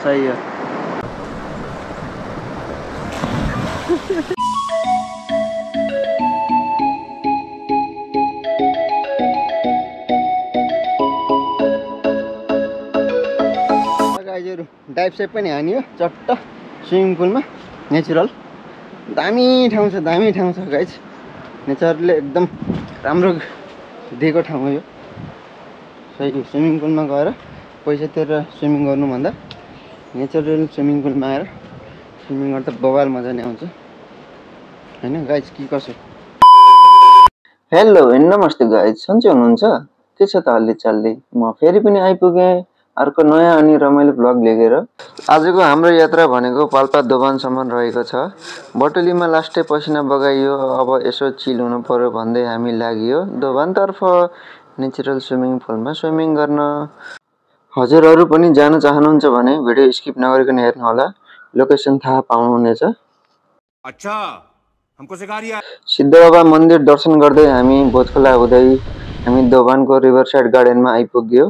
सही हो। गाइजहरु डाइभ सेप पनि हानियो चट्ट स्विमिङ पुलमा नेचुरल। दामी ठाउँ छ गाइज। नेचरले एकदम राम्रो दिएको ठाउँ हो यो। सही हो। स्विमिङ पुलमा गएर पैसा तिरेर स्विमिङ गर्नुभन्दा नेचुरल स्विमिङ पुलमा आएर स्विमिङ गर्दा बवाल मजा नै आउँछ हैन गाइज। के कसो? हेलो नमस्ते गाइज, सन्चै हुनुहुन्छ? के छ त हल्ली म फेरि पनि आइपुगेँ अर्को नयाँ अनि रमाइलो भ्लग लिएर। आजको हाम्रो यात्रा भनेको पाल्पा दोभानसम्म रहेको छ। बटुलीमा लास्टै पसिना बगाइयो, अब यसो चिल हुनु पर्यो भन्दै हामी लाग्यो दोभानतर्फ नेचुरल स्विमिङ पुलमा स्विमिङ गर्न। हजुरहरू पनि जान चाहनुहुन्छ भने भिडियो स्किप नगरिकन हेर्नु होला, लोकेसन थाहा पाउनुहुनेछ। अच्छा, हमको सिखा रिया। सिद्धबाबा मन्दिर दर्शन गर्दै हामी भोजखोला हुँदै हामी दोभानको रिभर साइड गार्डनमा आइपुग्यो।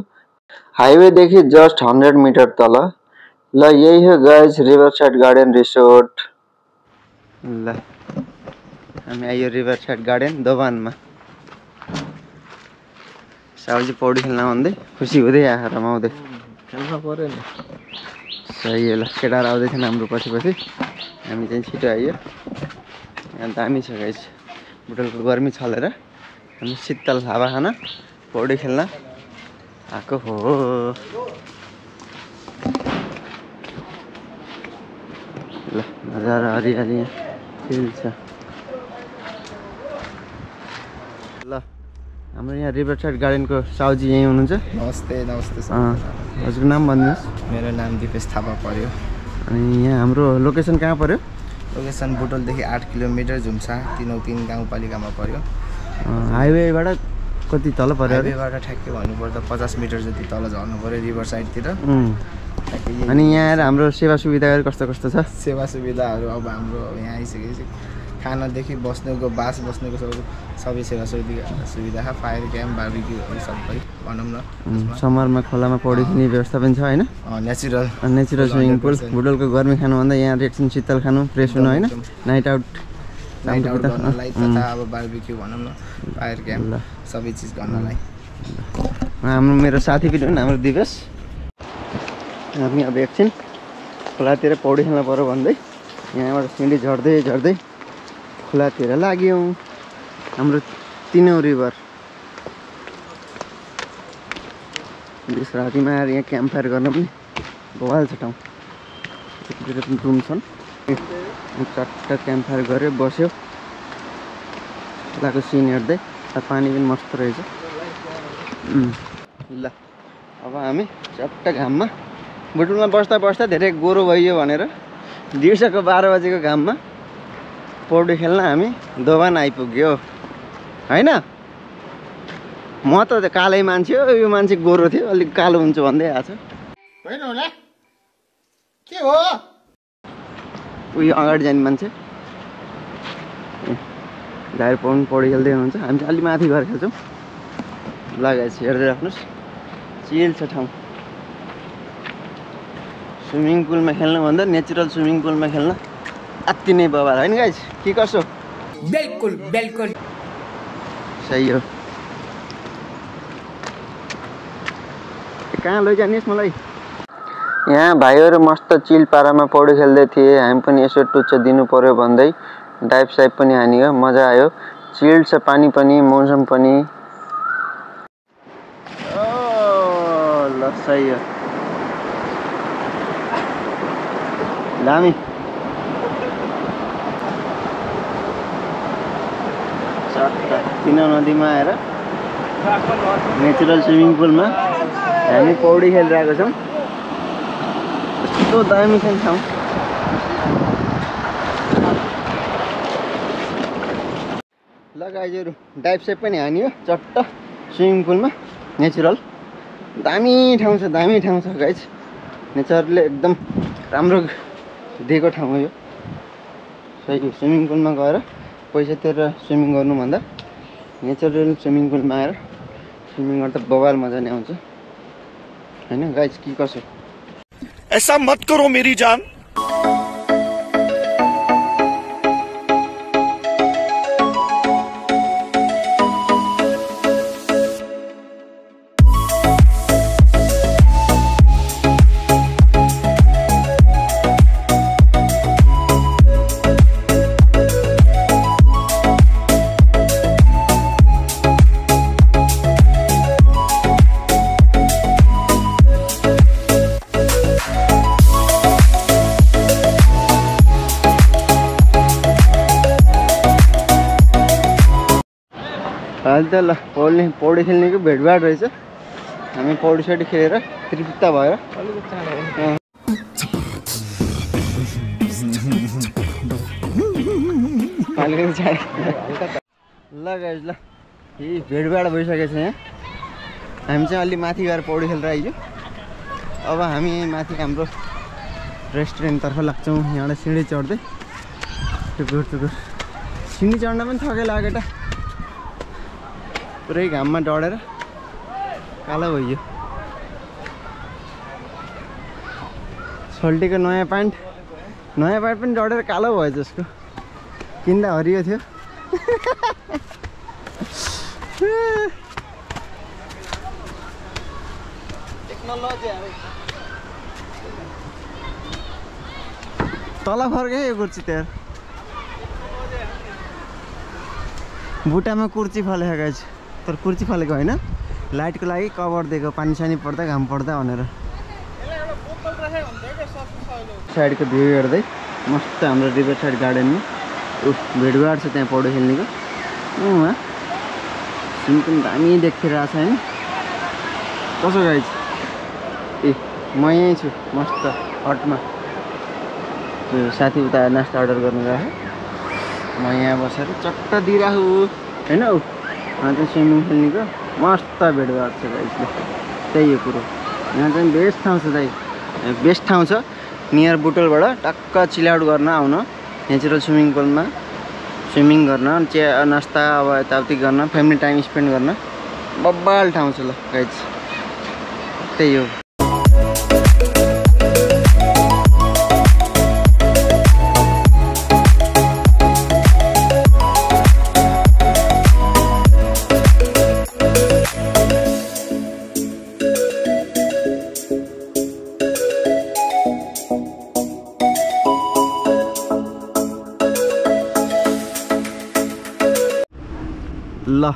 हाइवेदेखि जस्ट 100 मिटर तल। ल यही हो guys river side garden resort. ल हामी आइयो रिभर साइड गार्डन दोभानमा। साउजी पौडी खेल्न आउँदै खुसी हुँदै आएर रमाउँदै खेल्न पर्यो नि। सही हो। ल केटाहरू आउँदैछन् हाम्रो पछि हामी चाहिँ छिटो आइयो। यहाँ दामी छ गाइज। बुटलको गर्मी छलेर हामी शीतल हावा खान पौडी खेल्न आएको हो। ल नजारा हरियाली फिल छ। ल हाम्रो यहाँ रिभर साइड गार्डनको साउजी यहीँ हुनुहुन्छ। नमस्ते। हजुरको नाम भन्नुहोस्। मेरो नाम दिपेश थापा पर्यो। अनि यहाँ हाम्रो लोकेसन कहाँ पर्यो? लोकेसन बुटोलदेखि 8 किलोमिटर झुम्सा 303 गाउँपालिकामा पर्यो। हाइवेबाट कति तल पर्यो? हाइवेबाट ठ्याक्कै भन्नुपर्दा 50 मिटर जति तल झर्नु पर्यो रिभर साइडतिर। अनि यहाँ आएर हाम्रो सेवा सुविधाहरू कस्तो छ? सेवा सुविधाहरू अब हाम्रो यहाँ आइसकेपछि खानादेखि बस्नुको बस्नुको सबै सेवा सुविधा छ। फायर क्याम्प बारबिक्यू सबै भनौँ न। समरमा खोलामा पौडी खेल्ने व्यवस्था पनि छ होइन? Natural swimming pool. बुटोलको गर्मी खानुभन्दा यहाँ एकछिन शीतल खानु, फ्रेस हुनु होइन, नाइट आउट गर्नलाई तथा अब बारबिक्यू भनौँ न, फायर क्याम्प सबै चिज गर्नलाई। हाम्रो मेरो साथी पनि हुन् हाम्रो दिवेश। हामी अब एकछिन खोलातिर पौडी खेल्न पर्यो भन्दै यहाँबाट सिँढी झर्दै खोलातिर लाग्यौँ। हाम्रो तिनौँ रिभर यस रातिमा आएर यहाँ क्याम्प फायर गर्न पनि बवाल छ ठाउँ। यतातिर पनि रुम छन्। चट्ट क्याम्प फायर गऱ्यो, बस्यो, खोलाको सिन हेर्दै। पानी पनि मस्त रहेछ। ल अब हामी चट्ट घाममा बुटुलमा बस्दा धेरै गोरो भइयो भनेर दिउँसोको 12 बजेको घाममा पौडी खेल्न हामी दोभान आइपुग्यो होइन। म त कालै मान्छे हो, यो मान्छे गोरो थियो, अलिक कालो हुन्छ भन्दै आएको छ। के हो उयो अगाडि जाने मान्छे गाडी पौडी खेल्दै हुनुहुन्छ। हामी चाहिँ अलि माथि गएर खेल्छौँ। ल गाइस हेर्दै राख्नुहोस्, चिल छ ठाउँ। स्विमिङ पुलमा खेल्नुभन्दा नेचुरल स्विमिङ पुलमा खेल्न अति नै बवाल होइन गाइस? के कसो? बिल्कुल सही हो। कहाँ लैजानेस् मलाई? यहाँ भाइहरू मस्त चिल पारामा पौडी खेल्दै थिए। हामी पनि यसो टुच्च दिनु पर्यो भन्दै डाइभ साइप पनि हानियो, मजा आयो। चिल छ पानी पनि, मौसम पनि। ल सही हो। दामी। तिनौं नदीमा आएर नेचुरल स्विमिङ पुलमा हामी पौडी खेलिरहेको छौँ। यस्तो दामी छ ठाउँ। ल गाइजहरु डाइभ सेप पनि हानियो चट्ट स्विमिङ पुलमा नेचुरल। दामी ठाउँ छ गाइज। नेचरले एकदम राम्रो दिएको ठाउँ हो यो। सही हो। स्विमिङ पुलमा गएर पैसा तिरेर स्विमिङ गर्नुभन्दा नेचुरल स्विमिङ पुलमा आएर स्विमिङ गर्दा बवाल मजा नै आउँछ हैन गाइज? के कसो? ऐसा मत करो मेरी जान। अहिले त ल पौडी खेल्नेको भेटभाट रहेछ। हामी पौडी सौडी खेलेर तृप्त भयो। ल गाइस ल यही भेटभाट भइसकेको छ यहाँ। हामी चाहिँ अलि माथि गएर पौडी खेलेर आइयो। अब हामी माथि हाम्रो रेस्टुरेन्टतर्फ लाग्छौँ। यहाँबाट सिँढी चढ्दै टुकुर टुकुर सिँढी चढ्न पनि थकै लाग्यो केटा। पुरै घाममा डढेर कालो भइयो। सोल्टीको नयाँ प्यान्ट पनि डढेर कालो भयो जसको। किन्दा हरियो थियो। टेक्नोलोजी तल फर्के यो कुर्ची त्यहाँ बुट्टामा कुर्ची फलेको गाइस। तर कुर्ची फलेको होइन, लाइटको लागि कभर दिएको, पानी सानी पर्दा घाम पर्दा भनेर। साइडको भ्यू हेर्दै मस्त हाम्रो रिभर साइड गार्डनमा भेटभाट छ त्यहाँ पौडी खेल्नेको। उहाँ सिन पनि दामी देखिरहेको छ होइन। कसो गाइस? ए म यहीँ छु मस्त हटमा। त्यो साथी उता नास्ता अर्डर गर्नु गएको, म यहाँ बसेर चट्ट दिइराखु होइन। यहाँ चाहिँ स्विमिङ खेल्नेको मस्त भेटभाट छ गाइसले। त्यही हो कुरो। यहाँ चाहिँ बेस्ट ठाउँ छ दाइ, बेस्ट ठाउँ छ। नियर बुटोलबाट टक्क चिल आउट गर्न आउन, नेचुरल स्विमिङ पुलमा स्विमिङ गर्न, चिया नास्ता अब यताउति गर्न, फ्यामिली टाइम स्पेन्ड गर्न बब्बाल ठाउँ छ ल गाइस। त्यही हो। ल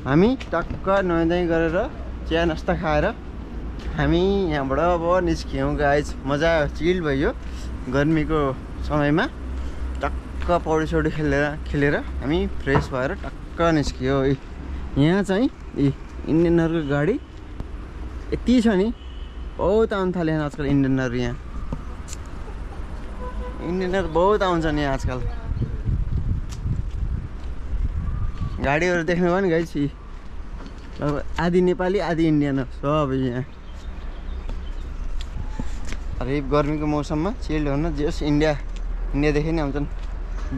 हामी टक्क नुहाइधुवाइ गरेर चिया नास्ता खाएर हामी यहाँबाट अब निस्क्यौँ गाइस। मजा चिल भयो गर्मीको समयमा। टक्क पौडी सौडी खेलेर हामी फ्रेस भएर टक्क निस्क्यो। यहाँ चाहिँ इन्डियनहरूको गाडी यति छ नि, बहुत आउनु थाल्यो आजकल इन्डियनहरू। यहाँ इन्डियनहरू बहुत आउँछन् यहाँ आजकल। गाडीहरू देख्नुभयो नि गाइस, अब आधी नेपाली आधी इन्डियन हो सब यहाँ। अरे गर्मीको मौसममा चिल्ड हुन जस इन्डियादेखि नै आउँछन्,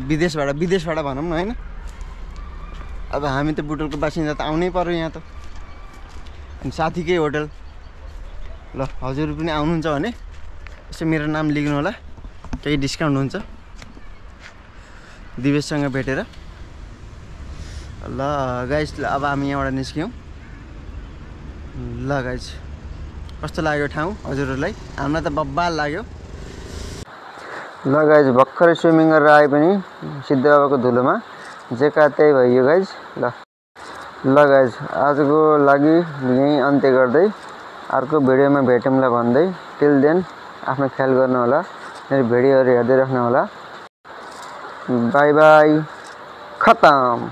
विदेशबाट भनौँ न होइन। अब हामी त बुटोलको बासिन्दा त आउनै पर्यो यहाँ त। अनि साथीकै होटल। ल हजुर पनि आउनुहुन्छ भने यसो मेरो नाम लेख्नु होला, केही डिस्काउन्ट हुन्छ दिवेशसँग भेटेर। ल गाइस अब हामी यहाँबाट निस्क्यौँ। ल गाइस कस्तो लाग्यो ठाउँ हजुरहरूलाई? हामीलाई त बब्बाल लाग्यो। ल गाइस भर्खरै स्विमिङ गरेर आए पनि सिद्ध बाबाको धुलोमा जेका त्यही भयो गाइस। ल गाइस आजको लागि यहीँ अन्त्य गर्दै अर्को भिडियोमा भेटौँला भन्दै टिल देन आफ्नो ख्याल गर्नु होला, मेरो भिडियोहरू हेर्दै राख्नु होला। बाई बाई, खतम।